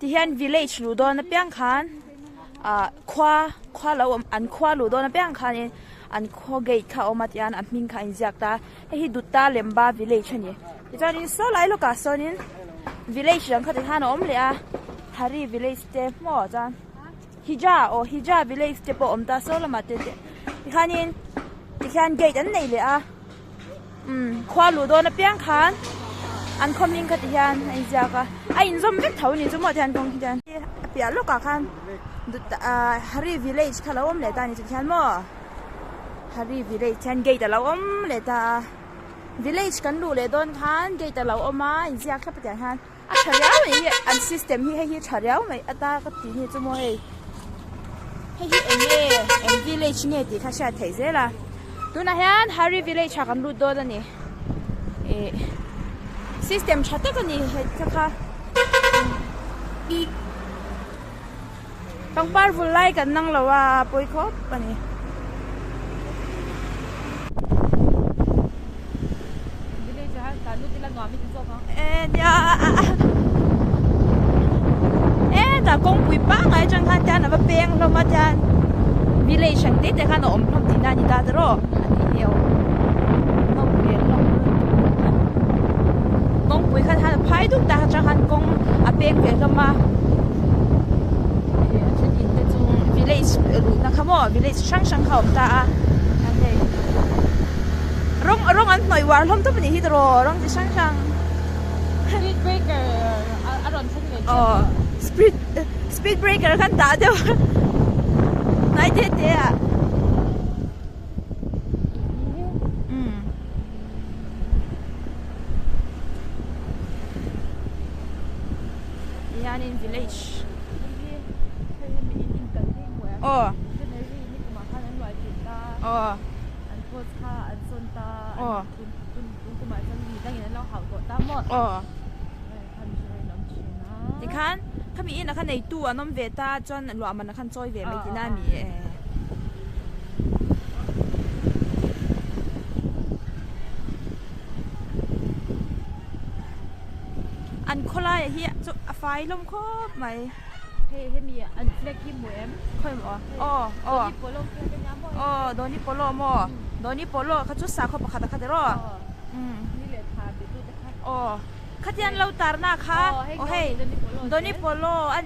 Tihian village luh dawn apiang khan ah khua khua lo awm an khua luh dawn apiang khanin an khaw gate kha a awm a tihian a hming kha a inziak ta a hei hi Dutta Lemba village a ni tichuanin saw lai lawkah sawnin village dang kha tikhan a awm leh a Hari village te hmuh ah chuan Hija aw Hija village te pawh a awm ta saw lamah te tikhanin tikhian gate an nei leh a. Umm khua luh dawn apiang khan an khaw hming kha ti hian a inziak a a inzawm vek tho a ni chu maw tihian kawng hi hian a piah lawkah khan ah Hari village kha a lo awm leh ta a ni chu tihian maw Hari village hian gate a lo awm leh ta a village kan luh leh dawn khan gate a lo awm a inziak thlap a tiang hian a tha riau mai hi an system hi hei hi tha riau mai ata ka ti ni chu maw hei hei hi eng nge eng village nge tih kha hriat theih zel a tunah hian Hari village ah kan lut dawn a ni ih system tha tak a ni he kha kha pangpar vul lai kan nang lo a pawi khawp a ni. E nia e tah kawngpui pangngai atang khan tian a va peng hlawm a tian village ang te te khan a awm hlawm tihna a ni ta tawh a ni hi aw nawm hmel hlawm kawngpui khan a phai duk ta atang khan kawng a peng ve hlawm a a then in te chu village luhna kha maw village hrang hrang kha a awm ta a hei rawng rawng an hnawih uar hlawm tawp a nih hi tawh rawng chi hrang hrang speed breaker a rawn thleng leh tep aw speed speed breaker khan dah deuh hnai te te ah umm tihianin village aw aw. An post kha an sawn ta an tun tun tun kumah chuan mi dangin an lo hauh tawh ta maw aw kha mihring an awm thin a tikhan khami inah khan eitu an awm ve ta chuan luah man ah khan chawi ve mai tihna a ni e. An khawlaiah hi chu a fai hlawm khawp mai. Hei hemi an flag hi hmu em? Khawi maw? Aw aw. Doni Polo flag a nia maw? Aw Doni Polo maw? Doni Polo kha chu sakhaw pakhat a kha tiraw? Aw. Ni leh tha ti tu te kha. Aw. Khatian lo tarna kha. Aw hei Doni Polo an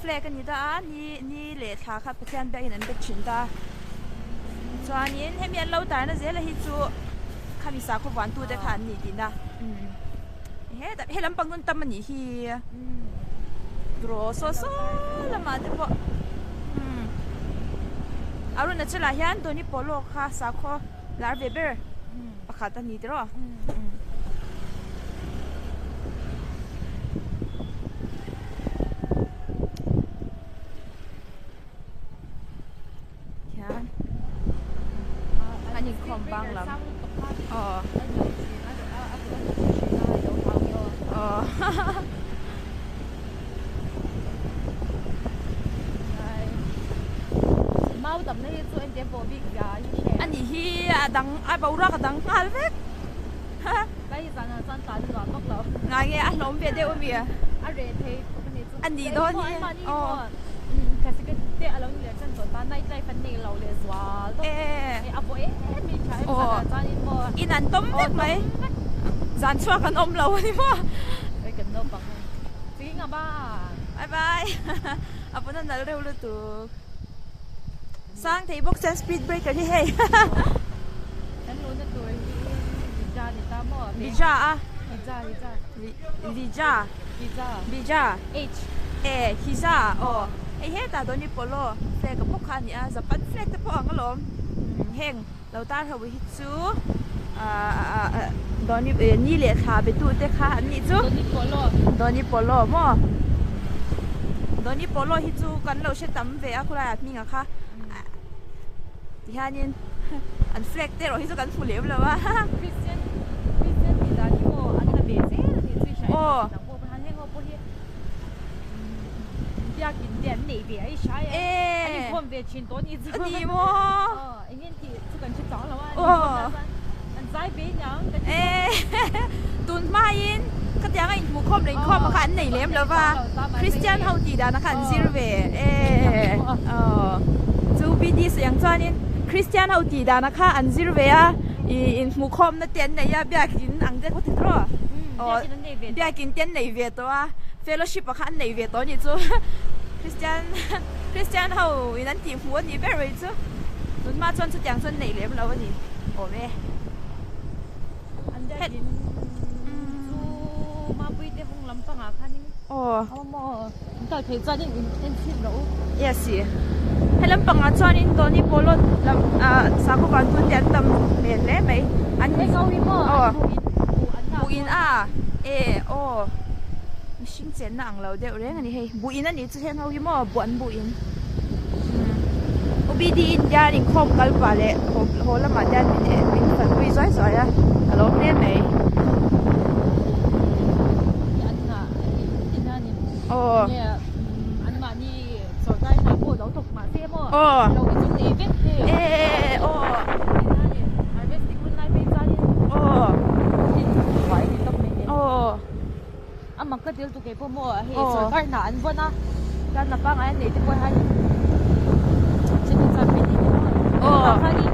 flag a ni ta a ni ni leh thla kha Pathian biakin an bet thin ta. Chuanin hemi an lo tarna zela hi chu khami sakhaw vuan tu te kha an ni tihna. Hetah he lampang hun tam a nih hi draw saw saw lamah te pawh umm Arunachal ah hian Doni Polo kha sakhaw lar ve ber pakhat a ni tiraw umm. Hian an inkhawm bang lam aw aw a nih hi a dang a boruak a dang nghal vek ngai nge a hlawm ve deuh ami a nih dawn hi aw. In an tawm vek mai zan chhuak an awm lo a ni maw bye bye a pawn a nal reuh lutuk sang thei bawk chuan speed breaker hi hei Bija a Bija Bija E Hiza aw hei hetah Doni Polo flag a bawk kha a ni a Japan flag te pawh ang alawm heng lo tar ho hi chu ahh Doni ni leh thla be tu te kha an nih chu Doni Polo maw Doni Polo hi chu kan lo hre tam ve a khawlai ah hming ah kha tihianin an flag te erawh hi chu kan hmu lem lo a aw. Biakin te an neih ve a i hria e. An inkhawm ve thin tawh a ni chu. A ni maw? Aw, eng nge tih chu kan hre chang lo a. An inkhawm na chuan an zai ve aniang kan ti. Tun hmain Khatianga inhmuhkhawm leh inkhawm kha an nei lem lo va, Christian ho tih dana kha an zir ve e. Aw chu BDC ang chuanin Christian ho tih dana kha an zir ve a, ih inhmuhkhawmna te an nei a, biakin ang te khaw ti tawh aw biakin te an nei ve tawh a, fellowship ah kha an nei ve tawh a nih chu Christian Christian ho in an tih hmuh a nih ber mai chu tunhma chuan chutiang chu an nei lem lo a ni awm e. An biakin chu Mapui te hung lampangah khanin Aw. Aw maw in kal theih chuanin in en chhin rawh u. Yes i. He lampangah chuanin Tony Polo lam ah sakhaw van tun te an tam hmel hle mai. An Heng ho hi maw Aw. an buh in buh an ngah Buh in a e aw mihring chenna ang lo deuh reng a ni hei. Buh in a nih chu heng ho hi maw buh an buh in. UBD India an inkhawm kal pah leh haw lamah te hian min en min fanpui zuai zuai a a lawm hle mai. Aw. Aw. E aw. Aw. Aw. A mak ka tel tu kei pawh maw hei sawrkar hna an vawn a chuan na pangai an nei te pawh hian then hi chuan hei ni maw tah khan in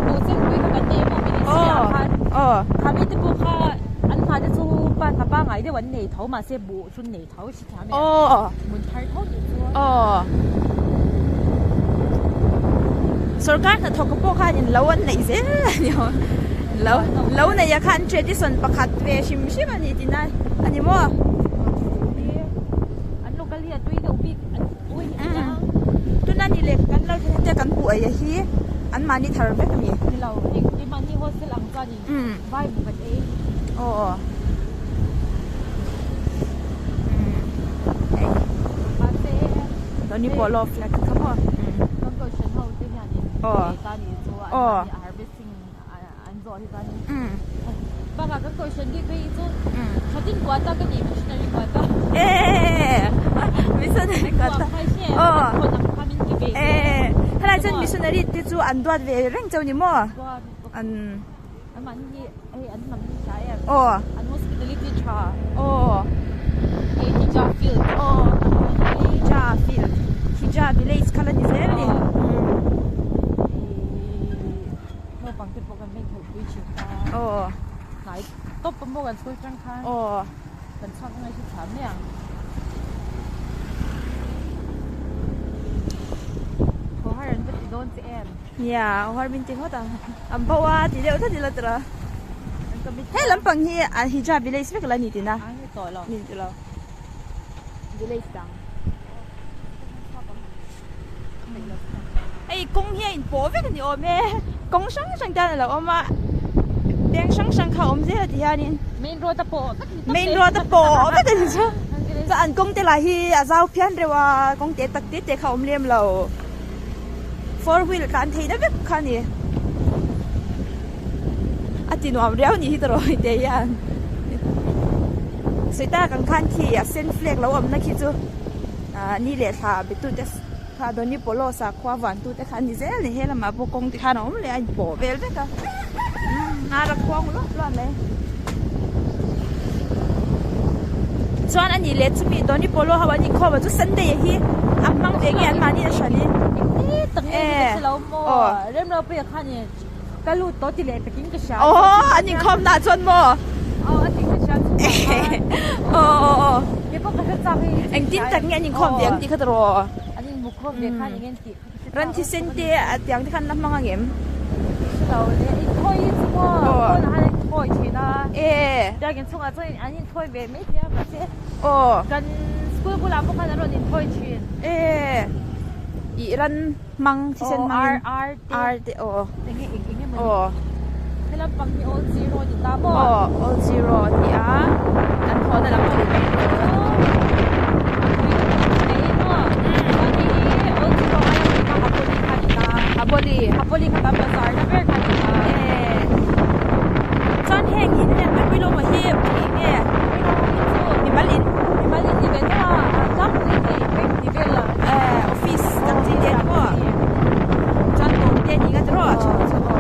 buh chen pui kha kan nei emaw ministry ah khan kha mi te pawh kha an hna te chu pa hna pangai deuh an nei tho mahse buh chu an nei tho si thiam e hmun thar tho nih chu sawrkar hnathawk pawh khan in lo an neih zel a ni awm lo lo neih ah khan tradition pakhat ve hrim hrim a ni tih na a ni maw an local hi a tui deuh bik an ui hi a ni tuna ni leh kan lo thlen te kan hmuh eih hi an mahni thar vek a ni ni lo hei keimahni hostel ang chuan in vai bu kan ei aw mahse Tony Polo flag kha maw kan kohhran ho te hian in ei ta ni chu an mahni a harvesting an zawh hi chuan in bakah kan kohhran bik phei hi chu thatin kuata ka ni missionary kuata missionary kuata helai chuan missionary te chu an duat ve reng chauh ni maw an An mahni hi hei an hnam hi hria em? Aw. An hospitality tha. Aw. Hei Hija field. Aw. Hija field. Hija village kha la ni zel ni. Aw. Naupang te pawh kan veng khelh pui thin kha. Aw. Hnai tawp a maw kan school tang khan. Aw. Kan chhuak ngai hi tha mai ang. Thaw har an va ti dawn che em? Nia, har min ti ngawt ang. An bo a ti deuh tlat ila tawh a. He lampang hi a hijab village vek la ni tina. A ni tawh lo. Ni tawh lo. Village dang. Hei kawng hi a inpawh vek a ni awm e. Kawng hrang hrang te hian a lo awm a. Peng hrang hrang kha a awm zel a ti hianin. Main road a pawh vek ni tawp Main road a pawh vek a ni chu. Chuan an kawng te lah hi a zau phian reuh a, kawng te tak te te kha a awm lem lo. Four wheel tlan theihna vek kha a ni. A ti nuam riau ni hi tawh rawh te hian. Sawi tak ang khan khi a sen flag lo awmna khi chu ah ni leh thla be tute kha Doni Polo sakhua van tute kha a ni zel a ni. He lamah pawh kawng te khan a awm leh a inpawh vel vek a. Hnar a khuang luah luah mai. Chuan a nih leh chumi Doni Polo ho an inkhawm a chu Sunday hi a hmang ve nge an mahni a hran in. Engti tak nge ka hre lo maw Remropuia khan in ka lut tawh ti leh takin ka hria. Aw an inkhawm na chuan maw. Aw a ti ka hria chu Aw aw aw. Kei pawh ka hre chak hei. Engtin tak nge an inkhawm ve ang tih kha tawh. An inbukhawm ve khan eng nge an tih. Ran thisen te a tiang te khan la hmang ang em? Hre lo le, inthawi hi chu maw pawn ah hian an inthawi thin a. E. Biakinn chhungah chuan an inthawi ve mai thei a mahse Aw. Kan school bulah pawh khan an rawn inthawi thin. E. Ih ran hmang thisen hmang in. Aw ar te. Ar te aw. Enge eng enge mawni. Aw. He lampang hi all zero a ni ta maw? Aw all zero a ni a, kan thawhna lam thei mai tur. Hapoli. Chuan heng in lian pui pui lo maw hi eng nge mimal in office tak chi te a ni maw chuan dawr te a ni nga tiraw a chhung chu aw.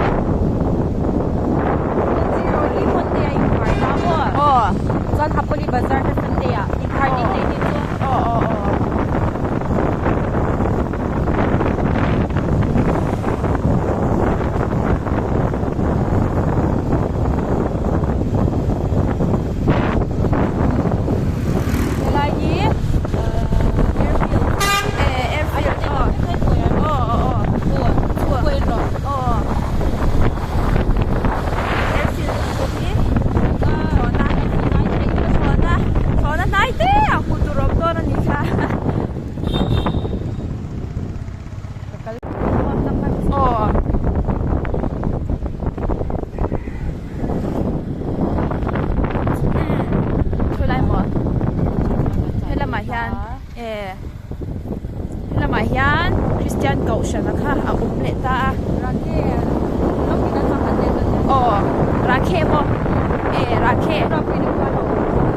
E helamah hian Christian kohhrana kha a awm leh ta a. Rakhe Aw Rakhe maw e Rakhe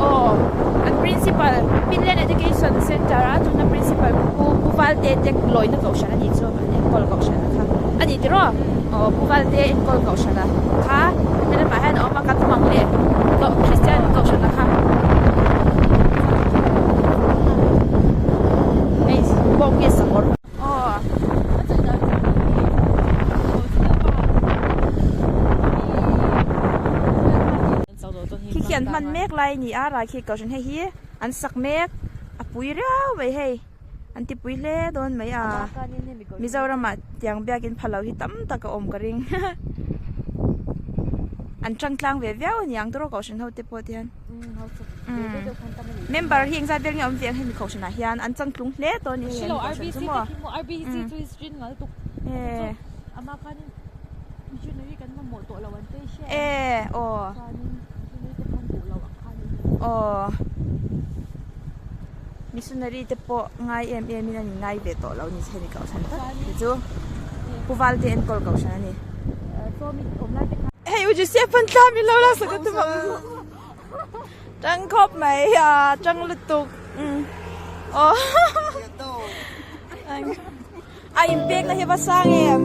aw an principal Finland Education Centre a tuna principal Pu Pu Valte te lawina kohhran a nih chu an enkawl kohhrana kha a ni tiraw aw Pu Valte enkawl kohhrana kha helamah hian a awm a kan hmu ang le Christian kohhrana kha hei bawng nge sakawr aw. Khi khi an hman mek lai a ni a rai khi kohhran hei hi an sak mek a pui riau mai hei an ti pui hle dawn mai a Mizoramah tiang biakin pha lo hi tam tak a awm ka ring an tang tlang ve viau a ni ang tawrh kohhran ho te pawh te hian member hi engzat vel nge awm ve ang hemi kohhranah hian an changtlung hle tawh a ni hei an kohhran chu maw e aw aw missionary te pawh ngai em em in an in ngai ve tawh lo ni hemi kohhran tak hi chu Pu Valte enkawl kohhran a ni. Hei u Joseph an tla min lo la sak a tum ang tang khawp mai a tang lutuk aw a inpek na hi va sang em.